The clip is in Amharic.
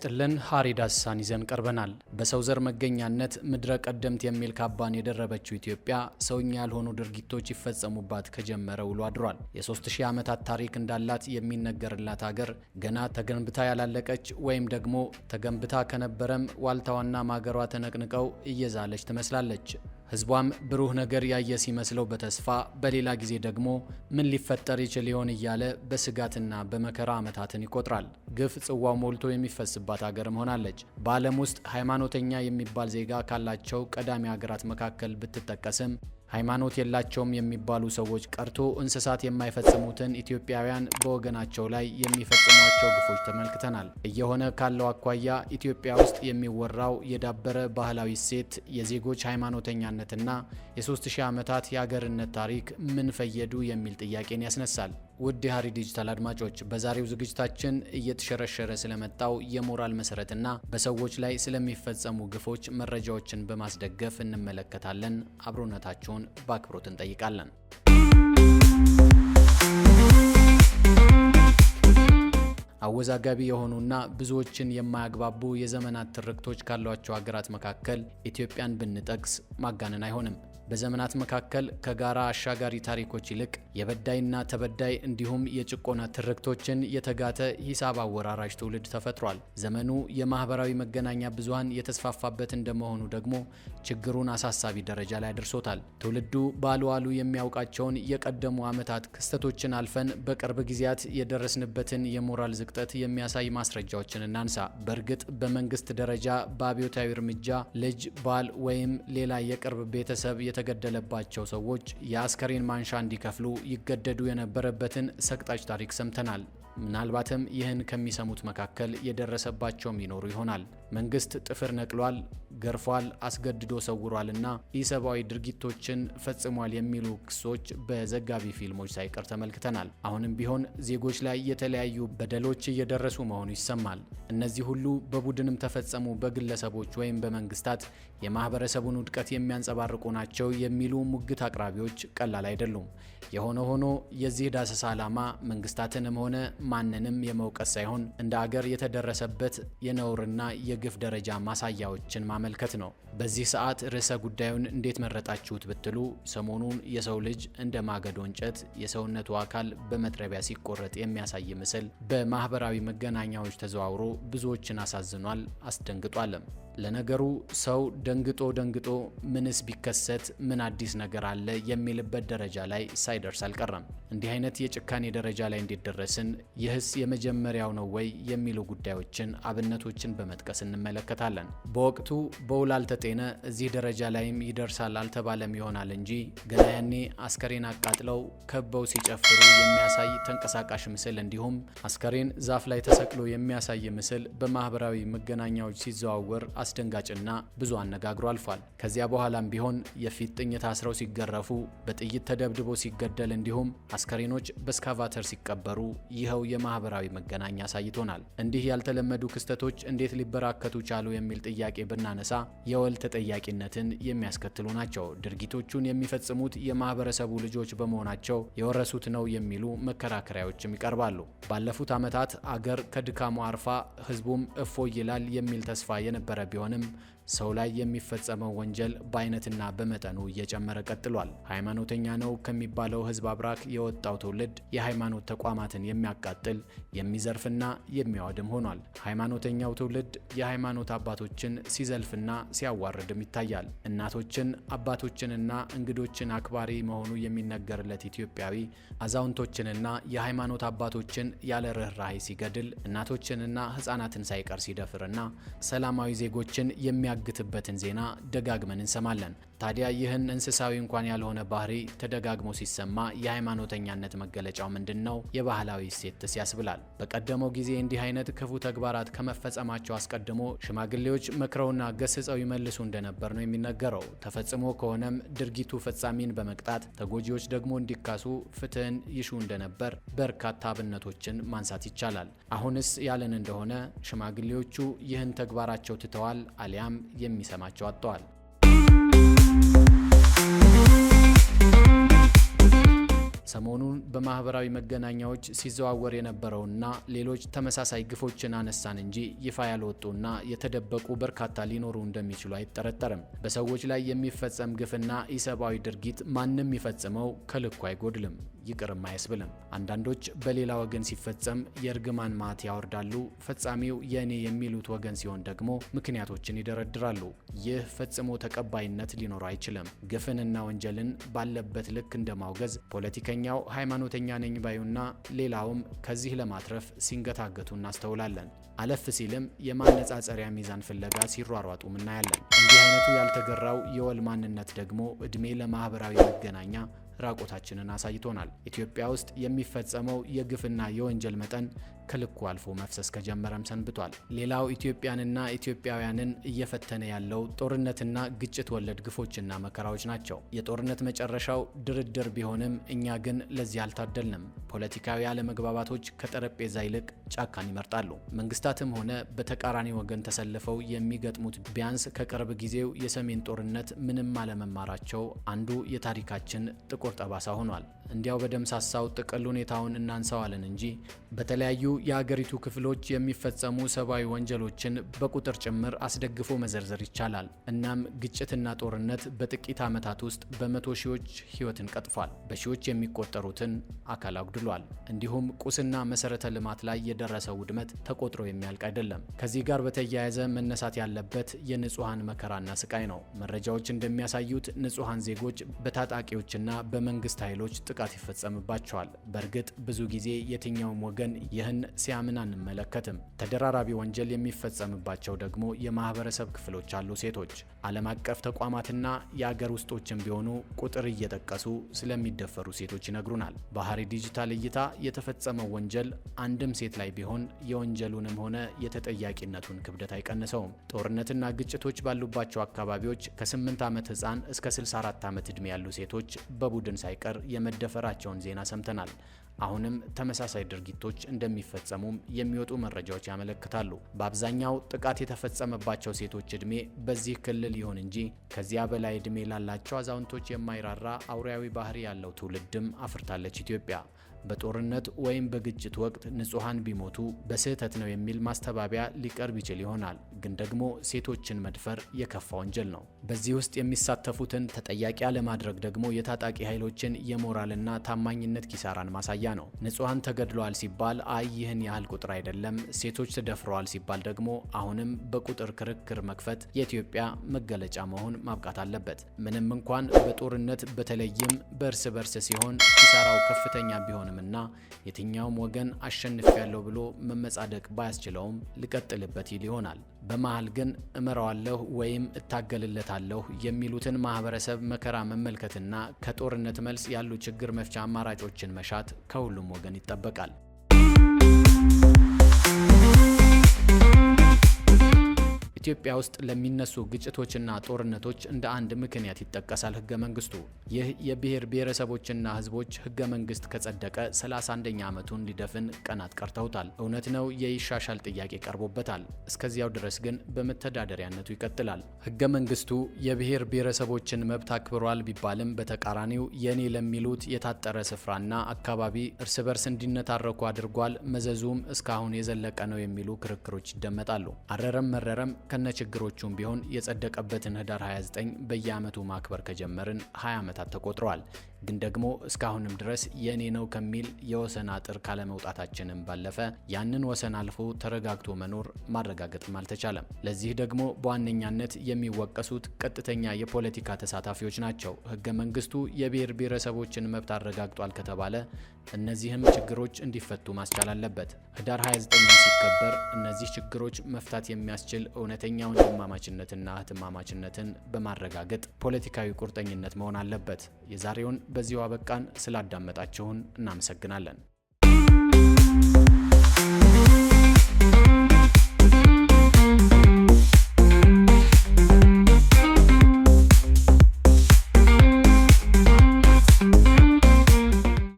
ይስጥልን። ሀሪ ዳሰሳን ይዘን ቀርበናል። በሰው ዘር መገኛነት ምድረ ቀደምት የሚል ካባን የደረበችው ኢትዮጵያ ሰውኛ ያልሆኑ ድርጊቶች ይፈጸሙባት ከጀመረ ውሎ አድሯል። የ3000 ዓመታት ታሪክ እንዳላት የሚነገርላት አገር ገና ተገንብታ ያላለቀች ወይም ደግሞ ተገንብታ ከነበረም ዋልታዋና ማገሯ ተነቅንቀው እየዛለች ትመስላለች። ህዝቧም ብሩህ ነገር ያየ ሲመስለው በተስፋ፣ በሌላ ጊዜ ደግሞ ምን ሊፈጠር ይችል ይሆን እያለ በስጋትና በመከራ ዓመታትን ይቆጥራል። ግፍ ጽዋው ሞልቶ የሚፈስባት አገርም ሆናለች። በዓለም ውስጥ ሃይማኖተኛ የሚባል ዜጋ ካላቸው ቀዳሚ ሀገራት መካከል ብትጠቀስም ሃይማኖት የላቸውም የሚባሉ ሰዎች ቀርቶ እንስሳት የማይፈጽሙትን ኢትዮጵያውያን በወገናቸው ላይ የሚፈጽሟቸው ግፎች ተመልክተናል። እየሆነ ካለው አኳያ ኢትዮጵያ ውስጥ የሚወራው የዳበረ ባህላዊ እሴት፣ የዜጎች ሃይማኖተኛነትና የ3000 ዓመታት የአገርነት ታሪክ ምን ፈየዱ የሚል ጥያቄን ያስነሳል። ውድ የሀሪ ዲጂታል አድማጮች፣ በዛሬው ዝግጅታችን እየተሸረሸረ ስለመጣው የሞራል መሰረትና በሰዎች ላይ ስለሚፈጸሙ ግፎች መረጃዎችን በማስደገፍ እንመለከታለን። አብሮነታችሁን በአክብሮት እንጠይቃለን። አወዛጋቢ የሆኑና ብዙዎችን የማያግባቡ የዘመናት ትርክቶች ካሏቸው ሀገራት መካከል ኢትዮጵያን ብንጠቅስ ማጋነን አይሆንም። በዘመናት መካከል ከጋራ አሻጋሪ ታሪኮች ይልቅ የበዳይና ተበዳይ እንዲሁም የጭቆና ትርክቶችን የተጋተ ሂሳብ አወራራጅ ትውልድ ተፈጥሯል። ዘመኑ የማህበራዊ መገናኛ ብዙሃን የተስፋፋበት እንደመሆኑ ደግሞ ችግሩን አሳሳቢ ደረጃ ላይ አድርሶታል። ትውልዱ ባሉዋሉ የሚያውቃቸውን የቀደሙ ዓመታት ክስተቶችን አልፈን በቅርብ ጊዜያት የደረስንበትን የሞራል ዝቅጠት የሚያሳይ ማስረጃዎችን እናንሳ። በእርግጥ በመንግስት ደረጃ በአብዮታዊ እርምጃ ልጅ፣ ባል ወይም ሌላ የቅርብ ቤተሰብ የተገደለባቸው ሰዎች የአስከሬን ማንሻ እንዲከፍሉ ይገደዱ የነበረበትን ሰቅጣጭ ታሪክ ሰምተናል። ምናልባትም ይህን ከሚሰሙት መካከል የደረሰባቸውም ይኖሩ ይሆናል። መንግስት ጥፍር ነቅሏል፣ ገርፏል፣ አስገድዶ ሰውሯልና ኢሰብአዊ ድርጊቶችን ፈጽሟል የሚሉ ክሶች በዘጋቢ ፊልሞች ሳይቀር ተመልክተናል። አሁንም ቢሆን ዜጎች ላይ የተለያዩ በደሎች እየደረሱ መሆኑ ይሰማል። እነዚህ ሁሉ በቡድንም ተፈጸሙ በግለሰቦች ወይም በመንግስታት የማህበረሰቡን ውድቀት የሚያንጸባርቁ ናቸው የሚሉ ሙግት አቅራቢዎች ቀላል አይደሉም። የሆነ ሆኖ የዚህ ዳሰሳ ዓላማ መንግስታትንም ሆነ ማንንም የመውቀስ ሳይሆን እንደ አገር የተደረሰበት የነውርና የግፍ ደረጃ ማሳያዎችን ማመልከት ነው። በዚህ ሰዓት ርዕሰ ጉዳዩን እንዴት መረጣችሁት ብትሉ፣ ሰሞኑን የሰው ልጅ እንደ ማገዶ እንጨት የሰውነቱ አካል በመጥረቢያ ሲቆረጥ የሚያሳይ ምስል በማህበራዊ መገናኛዎች ተዘዋውሮ ብዙዎችን አሳዝኗል፣ አስደንግጧልም። ለነገሩ ሰው ደንግጦ ደንግጦ ምንስ ቢከሰት ምን አዲስ ነገር አለ የሚልበት ደረጃ ላይ ሳይደርስ አልቀረም። እንዲህ አይነት የጭካኔ ደረጃ ላይ እንዴት ደረስን? ይህስ የመጀመሪያው ነው ወይ የሚሉ ጉዳዮችን አብነቶችን በመጥቀስ እንመለከታለን። በወቅቱ በውል አልተጤነ፣ እዚህ ደረጃ ላይም ይደርሳል አልተባለም ይሆናል እንጂ ገና ያኔ አስከሬን አቃጥለው ከበው ሲጨፍሩ የሚያሳይ ተንቀሳቃሽ ምስል እንዲሁም አስከሬን ዛፍ ላይ ተሰቅሎ የሚያሳይ ምስል በማህበራዊ መገናኛዎች ሲዘዋወር አስደንጋጭና ብዙ አነጋግሮ አልፏል። ከዚያ በኋላም ቢሆን የፊጥኝ ታስረው ሲገረፉ፣ በጥይት ተደብድቦ ሲገደል እንዲሁም አስከሬኖች በስካቫተር ሲቀበሩ ይኸው የማህበራዊ መገናኛ አሳይቶናል። እንዲህ ያልተለመዱ ክስተቶች እንዴት ሊበራከቱ ቻሉ የሚል ጥያቄ ብናነሳ የወል ተጠያቂነትን የሚያስከትሉ ናቸው። ድርጊቶቹን የሚፈጽሙት የማህበረሰቡ ልጆች በመሆናቸው የወረሱት ነው የሚሉ መከራከሪያዎችም ይቀርባሉ። ባለፉት ዓመታት አገር ከድካሟ አርፋ ህዝቡም እፎይ ይላል የሚል ተስፋ የነበረ ቢሆንም ሰው ላይ የሚፈጸመው ወንጀል በአይነትና በመጠኑ እየጨመረ ቀጥሏል። ሃይማኖተኛ ነው ከሚባለው ህዝብ አብራክ የወጣው ትውልድ የሃይማኖት ተቋማትን የሚያቃጥል፣ የሚዘርፍና የሚያወድም ሆኗል። ሃይማኖተኛው ትውልድ የሃይማኖት አባቶችን ሲዘልፍና ሲያዋርድም ይታያል። እናቶችን፣ አባቶችንና እንግዶችን አክባሪ መሆኑ የሚነገርለት ኢትዮጵያዊ አዛውንቶችንና የሃይማኖት አባቶችን ያለ ርኅራኄ ሲገድል፣ እናቶችንና ህጻናትን ሳይቀር ሲደፍርና ሰላማዊ ዜጎችን የሚያግትበትን ዜና ደጋግመን እንሰማለን። ታዲያ ይህን እንስሳዊ እንኳን ያልሆነ ባህሪ ተደጋግሞ ሲሰማ የሃይማኖተኛነት መገለጫው ምንድን ነው? የባህላዊ እሴትስ ያስብላል። በቀደመው ጊዜ እንዲህ አይነት ክፉ ተግባራት ከመፈጸማቸው አስቀድሞ ሽማግሌዎች መክረውና ገስጸው ይመልሱ እንደነበር ነው የሚነገረው። ተፈጽሞ ከሆነም ድርጊቱ ፈጻሚን በመቅጣት ተጎጂዎች ደግሞ እንዲካሱ ፍትህን ይሹ እንደነበር በርካታ አብነቶችን ማንሳት ይቻላል። አሁንስ ያለን እንደሆነ ሽማግሌዎቹ ይህን ተግባራቸው ትተዋል፣ አሊያም የሚሰማቸው አጥተዋል። ሰሞኑን በማህበራዊ መገናኛዎች ሲዘዋወር የነበረውና ሌሎች ተመሳሳይ ግፎችን አነሳን እንጂ ይፋ ያልወጡና የተደበቁ በርካታ ሊኖሩ እንደሚችሉ አይጠረጠርም። በሰዎች ላይ የሚፈጸም ግፍና ኢሰብአዊ ድርጊት ማንም ይፈጽመው ከልኩ አይጎድልም፣ ይቅርም አያስብልም። አንዳንዶች በሌላ ወገን ሲፈጸም የእርግማን ማት ያወርዳሉ። ፈጻሚው የእኔ የሚሉት ወገን ሲሆን ደግሞ ምክንያቶችን ይደረድራሉ። ይህ ፈጽሞ ተቀባይነት ሊኖረው አይችልም። ግፍንና ወንጀልን ባለበት ልክ እንደማውገዝ ፖለቲከኛው፣ ሃይማኖተኛ ነኝ ባዩና ሌላውም ከዚህ ለማትረፍ ሲንገታገቱ እናስተውላለን። አለፍ ሲልም የማነጻጸሪያ ሚዛን ፍለጋ ሲሯሯጡም እናያለን። እንዲህ አይነቱ ያልተገራው የወል ማንነት ደግሞ እድሜ ለማህበራዊ መገናኛ ራቆታችንን አሳይቶናል። ኢትዮጵያ ውስጥ የሚፈጸመው የግፍና የወንጀል መጠን ከልኩ አልፎ መፍሰስ ከጀመረም ሰንብቷል። ሌላው ኢትዮጵያንና ኢትዮጵያውያንን እየፈተነ ያለው ጦርነትና ግጭት ወለድ ግፎችና መከራዎች ናቸው። የጦርነት መጨረሻው ድርድር ቢሆንም እኛ ግን ለዚህ አልታደልንም። ፖለቲካዊ አለመግባባቶች ከጠረጴዛ ይልቅ ጫካን ይመርጣሉ። መንግስታትም ሆነ በተቃራኒ ወገን ተሰልፈው የሚገጥሙት ቢያንስ ከቅርብ ጊዜው የሰሜን ጦርነት ምንም አለመማራቸው አንዱ የታሪካችን ጥቁር ጠባሳ ሆኗል። እንዲያው በደምሳሳው ጥቅል ሁኔታውን እናንሰዋለን እንጂ በተለያዩ የአገሪቱ ክፍሎች የሚፈጸሙ ሰብአዊ ወንጀሎችን በቁጥር ጭምር አስደግፎ መዘርዘር ይቻላል። እናም ግጭትና ጦርነት በጥቂት ዓመታት ውስጥ በመቶ ሺዎች ሕይወትን ቀጥፏል፣ በሺዎች የሚቆጠሩትን አካል አጉድሏል። እንዲሁም ቁስና መሰረተ ልማት ላይ የደረሰው ውድመት ተቆጥሮ የሚያልቅ አይደለም። ከዚህ ጋር በተያያዘ መነሳት ያለበት የንጹሐን መከራና ስቃይ ነው። መረጃዎች እንደሚያሳዩት ንጹሐን ዜጎች በታጣቂዎችና በመንግስት ኃይሎች ጥቃት ይፈጸምባቸዋል። በእርግጥ ብዙ ጊዜ የትኛውም ወገን ይህን ሲያምን አንመለከትም። ተደራራቢ ወንጀል የሚፈጸምባቸው ደግሞ የማህበረሰብ ክፍሎች አሉ። ሴቶች፣ ዓለም አቀፍ ተቋማትና የአገር ውስጦችም ቢሆኑ ቁጥር እየጠቀሱ ስለሚደፈሩ ሴቶች ይነግሩናል። በሐሪ ዲጂታል እይታ የተፈጸመው ወንጀል አንድም ሴት ላይ ቢሆን የወንጀሉንም ሆነ የተጠያቂነቱን ክብደት አይቀንሰውም። ጦርነትና ግጭቶች ባሉባቸው አካባቢዎች ከ8 ዓመት ህፃን እስከ 64 ዓመት ዕድሜ ያሉ ሴቶች በቡድን ሳይቀር የመደፈራቸውን ዜና ሰምተናል። አሁንም ተመሳሳይ ድርጊቶች እንደሚፈጸሙም የሚወጡ መረጃዎች ያመለክታሉ። በአብዛኛው ጥቃት የተፈጸመባቸው ሴቶች ዕድሜ በዚህ ክልል ይሁን እንጂ ከዚያ በላይ ዕድሜ ላላቸው አዛውንቶች የማይራራ አውሬያዊ ባህሪ ያለው ትውልድም አፍርታለች ኢትዮጵያ። በጦርነት ወይም በግጭት ወቅት ንጹሐን ቢሞቱ በስህተት ነው የሚል ማስተባበያ ሊቀርብ ይችል ይሆናል። ግን ደግሞ ሴቶችን መድፈር የከፋ ወንጀል ነው። በዚህ ውስጥ የሚሳተፉትን ተጠያቂ አለማድረግ ደግሞ የታጣቂ ኃይሎችን የሞራልና ታማኝነት ኪሳራን ማሳያ ነው። ንጹሐን ተገድለዋል ሲባል አይ ይህን ያህል ቁጥር አይደለም፣ ሴቶች ተደፍረዋል ሲባል ደግሞ አሁንም በቁጥር ክርክር መክፈት የኢትዮጵያ መገለጫ መሆን ማብቃት አለበት። ምንም እንኳን በጦርነት በተለይም በእርስ በርስ ሲሆን ኪሳራው ከፍተኛ ቢሆንም እና የትኛውም ወገን አሸንፊያለሁ ብሎ መመጻደቅ ባያስችለውም ልቀጥልበት ይል ይሆናል። በመሃል ግን እመራዋለሁ ወይም እታገልለታለሁ የሚሉትን ማህበረሰብ መከራ መመልከትና ከጦርነት መልስ ያሉ ችግር መፍቻ አማራጮችን መሻት ከሁሉም ወገን ይጠበቃል። ኢትዮጵያ ውስጥ ለሚነሱ ግጭቶችና ጦርነቶች እንደ አንድ ምክንያት ይጠቀሳል ህገ መንግስቱ። ይህ የብሔር ብሔረሰቦችና ህዝቦች ህገ መንግስት ከጸደቀ 31ኛ ዓመቱን ሊደፍን ቀናት ቀርተውታል። እውነት ነው፣ የይሻሻል ጥያቄ ቀርቦበታል። እስከዚያው ድረስ ግን በመተዳደሪያነቱ ይቀጥላል። ህገ መንግስቱ የብሔር ብሔረሰቦችን መብት አክብሯል ቢባልም በተቃራኒው የኔ ለሚሉት የታጠረ ስፍራና አካባቢ እርስ በርስ እንዲነታረኩ አድርጓል። መዘዙም እስካሁን የዘለቀ ነው የሚሉ ክርክሮች ይደመጣሉ። አረረም መረረም ከነችግሮቹም ቢሆን የጸደቀበትን ህዳር 29 በየዓመቱ ማክበር ከጀመርን 20 ዓመታት ተቆጥረዋል። ግን ደግሞ እስካሁንም ድረስ የኔ ነው ከሚል የወሰን አጥር ካለመውጣታችንም ባለፈ ያንን ወሰን አልፎ ተረጋግቶ መኖር ማረጋገጥም አልተቻለም። ለዚህ ደግሞ በዋነኛነት የሚወቀሱት ቀጥተኛ የፖለቲካ ተሳታፊዎች ናቸው። ህገ መንግስቱ የብሔር ብሔረሰቦችን መብት አረጋግጧል ከተባለ እነዚህም ችግሮች እንዲፈቱ ማስቻል አለበት። ህዳር 29 ሲከበር እነዚህ ችግሮች መፍታት የሚያስችል እውነተኛ ወንድማማችነትና እህትማማችነትን በማረጋገጥ ፖለቲካዊ ቁርጠኝነት መሆን አለበት። የዛሬውን በዚሁ አበቃን። ስላዳመጣችሁን እናመሰግናለን።